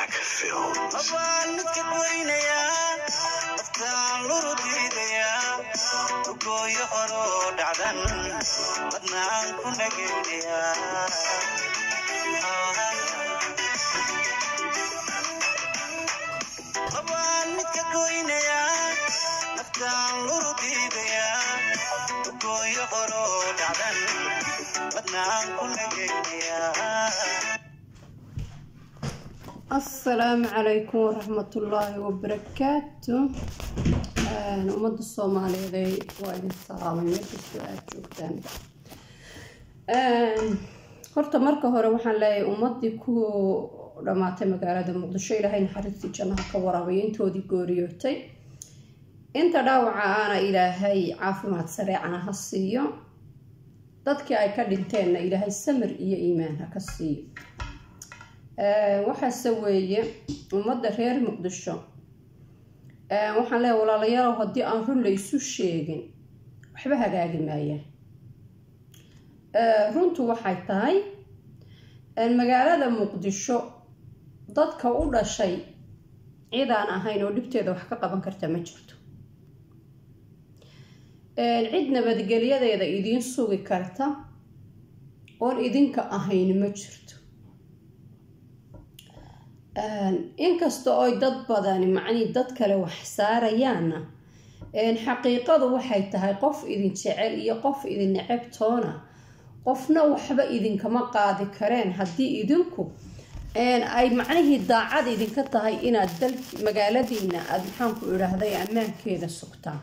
Mac Films. Abaan midka goynayaa, afkaan luru diidayaa, ugooyo horoo dhacdan badnaan ku nagaynayaa. Abaan midka goynayaa, afkaan luru diidayaa, ugooyo horoo dhacdan badnaan ku nagaynayaa. Asalaamu calaykum waraxmatullaahi wabarakaatu. Ummadda Soomaaliyeed waa idin salaamay meel kastoo aada joogtaan. Horta marka hore waxaan leeyahay ummadii ku dhammaatay magaalada Muqdisho, Ilaahay naxariistii jannaha ka waraabayo intoodii gooriyootay, inta dhaawaca aana Ilaahay caafimaad sareecana ha siiyo, dadkii ay ka dhinteenna Ilaahay samir iyo iimaan ha ka siiyo. Waxaase weeye ummadda reer Muqdisho, waxaan leeyahay walaalayaalow, haddii aan run la isu sheegin waxba hagaagi maayaan. Runtu waxay tahay magaalada Muqdisho dadka u dhashay cid aan ahayn oo dhibteeda wax ka qaban karta ma jirto. Cid nabadgelyadeeda idiin sugi karta oon idinka ahayn ma jirto. Inkasta oy dad badani macnihii dad kale wax saarayaanna, xaqiiqadu waxay tahay qof idin jecel iyo qof idin neceb toona qofna waxba idinkama qaadi kareen haddii idinku ay macnihii daacad idinka tahay inaad dal magaaladiina aada, maxaanku idhaahday, ammaankeeda sugtaan.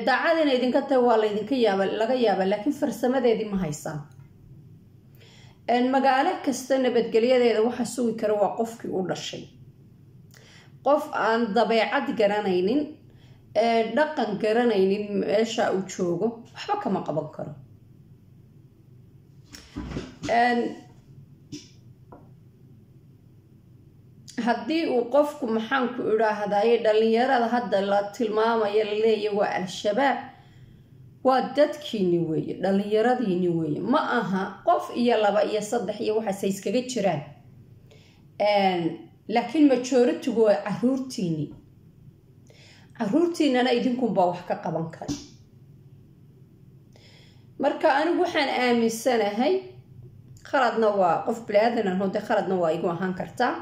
Daacadina idinka tahay waa laydinka yaaba, laga yaaba, laakiin farsamadeedii ma haysaan. Magaalo kasta nabadgelyadeeda waxa sugi kara waa qofkii u dhashay. Qof aan dabeecad garanaynin, dhaqan garanaynin, meesha uu joogo waxba kama qaban karo. Haddii uu qofku, maxaanku idhaahdaye, dhalinyarada hadda la tilmaamayo laleeya waa Al-Shabaab, waa dadkiini weeye, dhalinyaradiini weeye, ma aha qof iyo laba iyo saddex iyo waxaase iskaga jiraan, laakiin majoritigu waa caruurtiini. Caruurtiinana idinkunbaa wax ka qaban kara. Marka anigu waxaan aaminsanahay, khaladna waa qof bini-aadan anho dee, khaladna waa igu ahaan kartaa,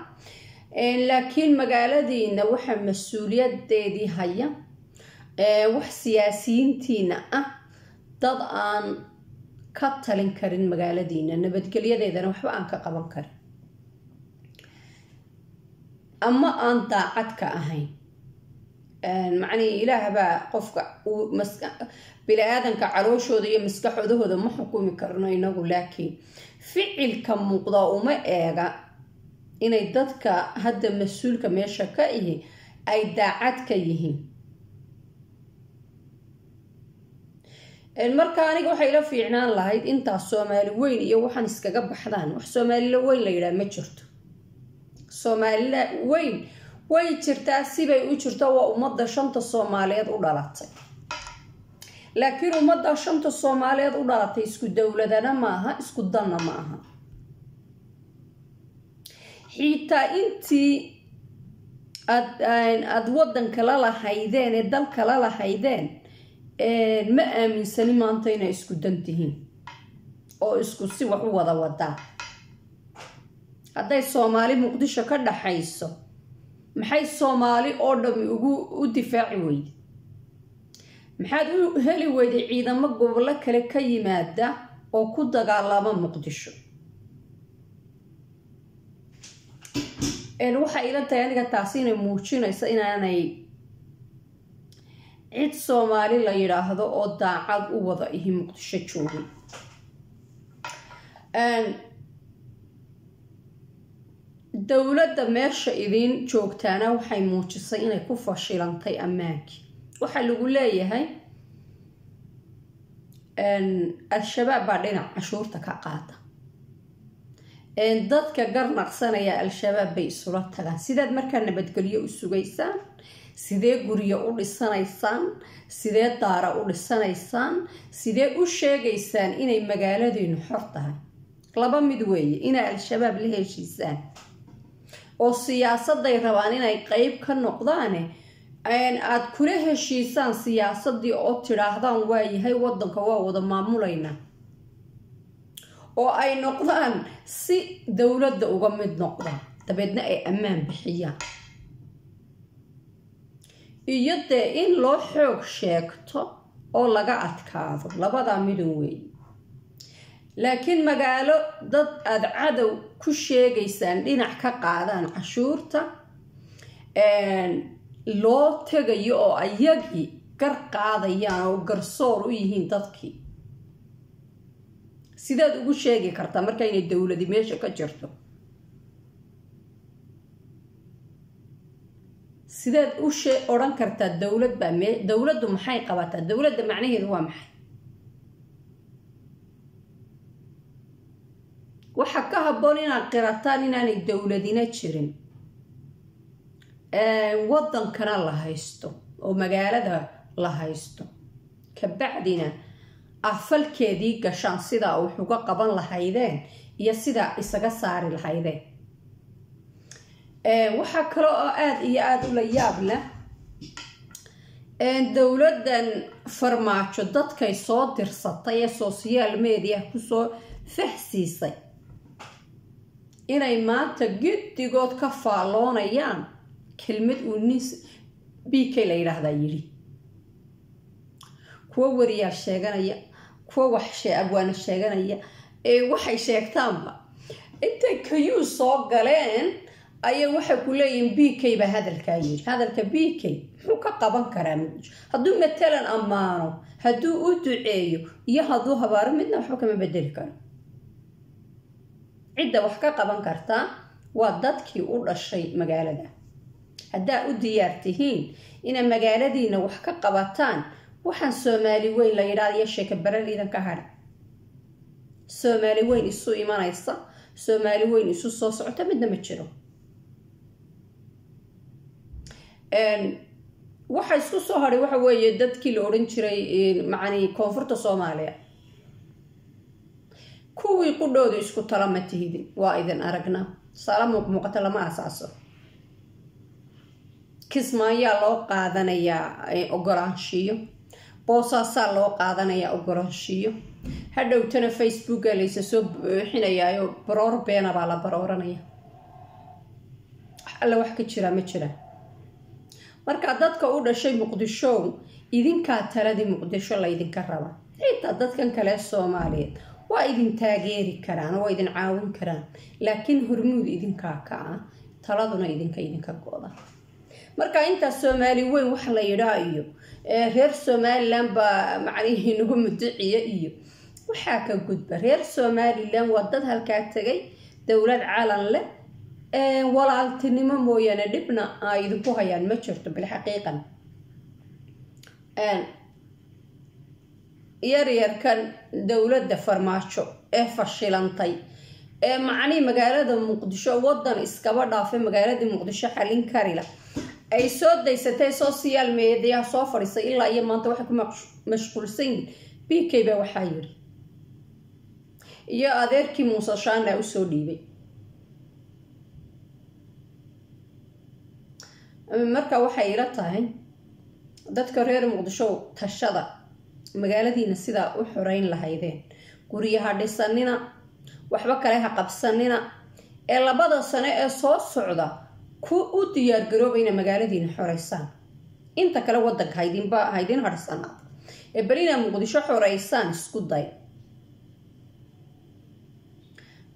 laakiin magaaladiina waxaa mas-uuliyadeedii haya wax siyaasiyiintiina ah, dad aan ka talin karin magaaladiina nabadgelyadeedana waxba aan ka qaban karin ama aan daacad ka ahayn. Macnihii Ilaah baa qofka bini-aadanka calooshooda iyo maskaxoodahooda ma xukumi karno inagu, laakiin ficilka muuqda uma eega inay dadka hadda mas-uulka meesha ka ihi ay daacad ka yihiin. Marka aniga waxay ila fiicnaan lahayd intaas Soomaali weyn iyo waxaan iskaga baxdaan. Wax Soomaalila weyn la yidhaha ma jirto. Soomaalila weyn way jirtaa, sibay u jirto, waa ummadda shanta Soomaaliyeed u dhalatay, laakiin ummadda shanta Soomaaliyeed u dhalatay isku dowladana maaha, isku danna ma aha. Xitaa intii aad wadanka la lahaydeen ee dalka la lahaydeen ma aaminsani maanta inay isku dan tihiin oo isku si wax u wada wadaa. Hadday Soomaali Muqdisho ka dhaxayso, maxay Soomaali oo dhami ugu u difaaci weyday? Maxaad u heli weyday ciidamo gobollo kale ka yimaada oo ku dagaalama Muqdisho? Waxay ila tahay aniga taasi inay muujinayso inaanay cid Soomaali la yidhaahdo oo daacad u wada ihi Muqdisho joogin. Dowladda meesha idiin joogtaana waxay muujisay inay ku fashilantay ammaankii. Waxaa lagu leeyahay Al-Shabaab baa dhinac cashuurta ka qaata, dadka garnaqsanaya Al-Shabaab bay isula tagaan. Sidaad markaa nabadgelyo u sugaysaan? Sidee guryo u dhisanaysaan? Sidee daara u dhisanaysaan? Sidee u sheegaysaan inay magaaladeenu xor tahay? Laba mid weeye: inaa Al-Shabaab la heshiisaan oo siyaasaday rabaan inay qeyb ka noqdaane aad kula heshiisaan siyaasadii oo tidhaahdaan waayahay wadanka waa wada maamulaynaa, oo ay noqdaan si dowladda uga mid noqdaan, dabeedna ay ammaan bixiyaan. Iyo dee in loo xoog sheegto oo laga adkaado, labadaa midun weeye. Laakiin magaalo dad aada cadow ku sheegaysaan dhinac ka qaadaan cashuurta loo tegayo oo ayagii gar qaadayaan oo garsoor u yihiin dadkii, sidaad ugu sheegi kartaa marka inay dowladi meesha ka jirto? Sidaad u odhan kartaa dowlad baa dowladdu maxay qabataa? Dowladda macnaheedu waa maxay? Waxa ka habboon inaad qirataan inaanay dowladina jirin, wadankana la haysto oo magaalada la haysto, kabacdina afalkeedii gashaan sidaa wax uga qaban lahaydeen iyo sidaa isaga saari lahaydeen. Waxaa kale oo aada iyo aada ula yaab leh dowladdan Farmaajo dadkay soo dirsatay ee social media kusoo fahsiisay inay maanta giddigood ka faalloonayaan kelmad uu nin BK la yidhaahdaa yidhi. Kuwa wariyaal sheeganaya, kuwa wax abwaano sheeganaya, ee waxay sheegtaanba intay kayuu soo galeen ayaa waxay ku leeyihiin BK baa hadalkaa yidhi. Hadalka BK muxuu ka qaban karaa Muqdisho? Hadduu matalan ammaano, hadduu u duceeyo iyo hadduu habaaro, midna waxba kama bedeli karo. Cidda wax ka qaban kartaa waa dadkii u dhashay magaalada. Haddaa u diyaar tihiin inay magaaladiina wax ka qabataan, waxaan Soomaali weyn la yidhahda iyo sheeka baraliidan ka hadha. Soomaali weyn isu imanaysa, Soomaali weyn isu soo socota, midna ma jiro. Waxa isku soo hadhay waxa weeye dadkii la odhan jiray macanii koonfurta Soomaaliya, kuwii qudhooda isku tala ma tihidin, waa idin aragnaa. Tusaale muuqmuuqata lama asaaso. Kismaayaa loo qaadanayaa ogolaanshiyo, Boosaasaa loo qaadanayaa ogolaanshiyo, hadhowtana Facebooka laysa soo buuxinayaayo baroor beena baa la barooranaya. Wax alle wax ka jiraa ma jira. Marka dadka u dhashay Muqdisho, idinkaa taladii Muqdisho laydinka raba. Xitaa dadkan kale Soomaaliyeed waa idin taageeri karaan, waa idin caawin karaan, laakiin hormuud idinkaa ka ah, taladuna idinka go-da. Marka intaas Soomaali weyn wax la yidhaa iyo reer Somaliland baa macnihii nagu mudiciya iyo waxaa ka gudba. Reer Somaliland waa dad halkaa tegay, dowlad calan leh, walaaltinimo mooyaane dhibna ay idinku hayaan ma jirto bilxaqiiqan. Yaryarkan dowladda Farmaajo ee fashilantay ee macnihii magaalada Muqdisho wadan iskaba dhaafay, magaaladii Muqdisho xalin karila ay soo daysatay, social media soo fadhiisay, ilaa iyo maanta waxay ku mashquulsan yihiin BK baa waxaa yidhi iyo adeerkii Muuse Shaana usoo dhiibay. Marka waxay ila tahay dadka reer Muqdisho, tashada magaaladiina sidaa u xoreyn lahaydeen, guryaha dhisanina, waxba kale ha qabsanina, ee 2da sano ee soo socda ku u diyaargarooba ina magaaladiina xoreysaan. Inta kale wadanka haydinba haydin hadhsanaad ee bal inaa Muqdisho xoreysaan isku day.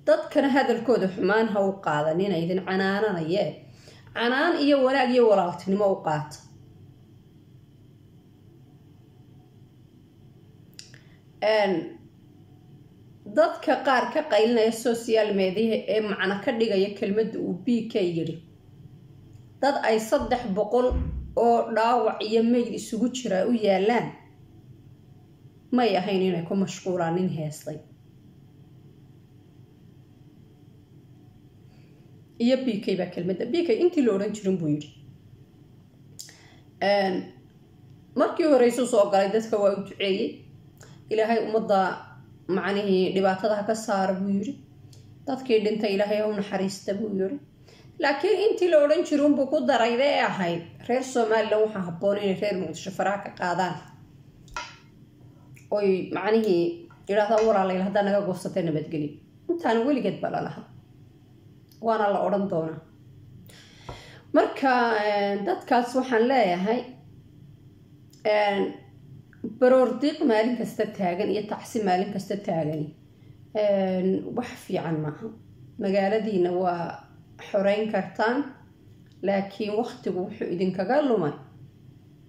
Dadkana hadalkooda xumaan ha u qaadanina, idin canaananayee canaan iyo wanaag iyo walaaltinimo u qaata. Dadka qaar ka qaylinaya social media ee macno ka dhigaya kelmadda uu BK yidhi, dad ay 300 oo dhaawac iyo meyd isugu jiraa u yaalaan, may ahayn inay ku mashquulaan nin heestay iyo BK baa kelmadda BK intii la odhan jirin buu yidhi. Markii horeysu soo galay dadka waa u duceeyey, Ilaahay ummadda macnihii dhibaatada ha ka saara buu yidhi, dadkii dhintay Ilaahay ha u naxariista buu yidhi. Laakiin intii la odhan jira unbuu ku darayda ee ahayd reer Somalilan waxaa habboon inay reer Muqdisho faraha ka qaadaan, oy macnihii yidhahdaan walaalayl haddaa naga goosatay nabadgelyo. Intaana weligeed baa lalahaa, waana la odhan doonaa. Marka dadkaas waxaan leeyahay, baroordiiq maalin kasta taagan iyo tacsi maalin kasta taagani wax fiican maaha. Magaaladiina waa xoreyn kartaan, laakiin waktigu wuxuu idinkaga lumay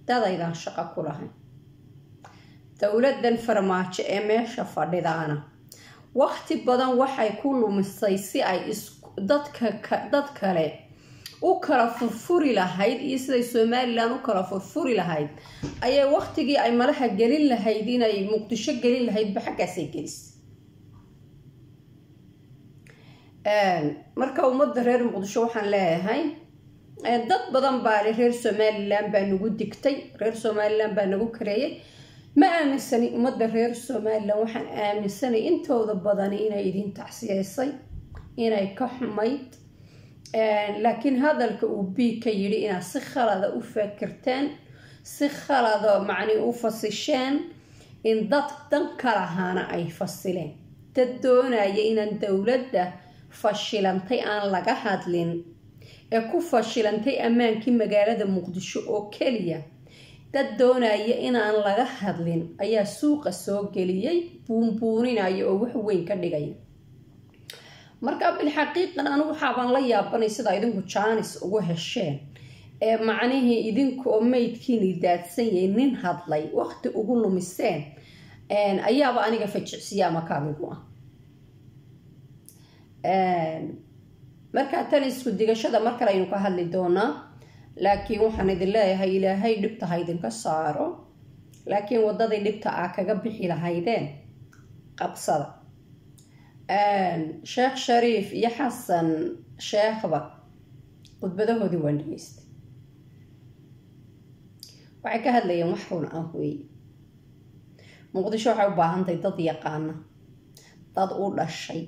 dad aydaan shaqo ku lahayn. Dowladan Farmaajo ee meesha fadhidaana waqti badan waxay ku lumisay si ay dadka dad kale u kala furfuri lahayd iyo siday Somalilan u kala furfuri lahayd ayay waqtigii ay malaha gelin lahayd inay Muqdisho gelin lahaydba xaggaasay gelisay. Marka ummadda reer Muqdisho waxaan leeyahay, dad badan baa le reer Somalilan baa nagu digtay, reer Somalilan baa nagu kareeyay. Ma aaminsani ummadda reer Somalilan, waxaan aaminsanay intooda badani inay idin tacsiyeysay, inay ka xumayd, laakiin hadalka uu bii ka yidhi inaad si khalada u fakirteen, si khalada macni u fasisheen, in dad dan ka lahaana ay fasileen, dad doonaya inaan dowladda fashilantay aan laga hadlin ee ku fashilantay ammaankii magaalada Muqdisho oo keliya, dad doonaya inaan laga hadlin ayaa suuqa soo geliyey, buunbuuninaya oo wax weyn ka dhigaya. Marka bilxaqiiqan anigu waxaabaan la yaabanay sidaa idinku jaanis ugu hesheen ee macnihii idinku oo maydkiini daadsan yahay nin hadlay waqti ugu lumiseen ayaaba aniga fajicsiya ama kaabigu ah. Marka tan isku digashada mar kale aynu ka hadli doonaa, laakiin waxaan idin leeyahay Ilaahay dhibta ha idinka saaro, laakiin wadadii dhibta aa kaga bixi lahaydeen qabsada. Sheekh Shariif iyo Xasan Sheekhba khudbadahoodii waan dhegeystay, waxay ka hadlayeen wax run ah weeye. Muqdisho waxay u baahantahay dad yaqaana, dad u dhashay,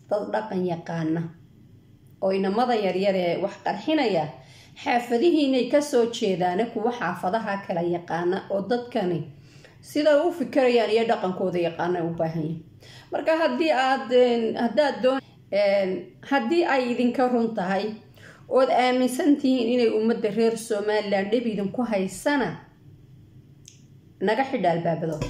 dad dhaqan yaqaana, oo inamada yaryar ee wax qarxinaya xaafadihiinay kasoo jeedaana kuwa xaafadaha kala yaqaana oo dadkani siday u fikirayaan iyo dhaqankooda yaqaana ay u baahan yihin. Marka haddii aad haddaad doon haddii ay idinka run tahay ood aaminsan tihiin inay ummadda reer Somalilan dhib idinku haysana, naga xidha albaabadooda,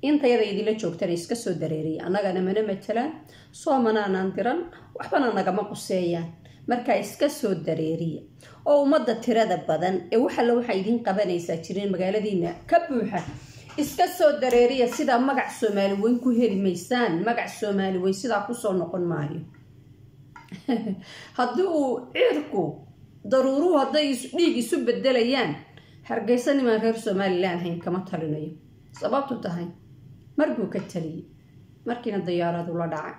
intayada idinla joogtana iska soo dareeriya. Annagana mana matalaan, soomanaanaan diran, waxbana nagama quseeyaan. Markaa iska soo dareeriya oo ummadda tirada badan ee waxalla waxaa idiin qabanaysaa jirin magaaladiina ka buuxa iska soo dareeriya. Sidaa magac Soomaali weyn ku heli maysaan, magac Soomaali weyn sidaa kusoo noqon maayo. Haddii uu ciirku daruuruhu hadday dhiig isu bedelayaan, Hargeysa nimaan reer Somalilan hayn kama talinayo. Sababtu tahay mar buu ka taliyey, markiina dayaaradu la dhacay.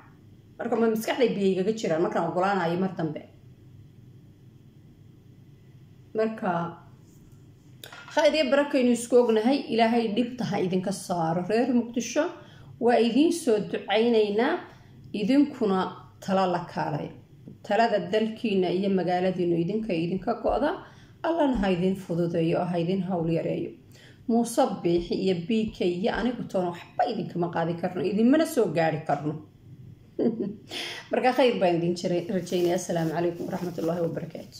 Marka ma maskaxday biyo igaga jiraan markaan ogolaanayo mar dambe? Marka khayr iyo barakaynu isku ognahay. Ilaahay dhibta ha idinka saaro reer Muqdisho, waa idiin soo ducaynaynaa. Idinkuna tala la kaalay, talada dalkiina iyo magaaladiinu idinka idinka go-da. Allana ha idin fududeeyo oo ha idin hawl yareeyo. Muuse Biixi iyo BK iyo anigu toona waxba idinkama qaadi karno, idinmana soo gaari karno. Marka khayr baan idin rajaynaya. Asalaamu calaykum waraxmatullaahi wabarakaatu.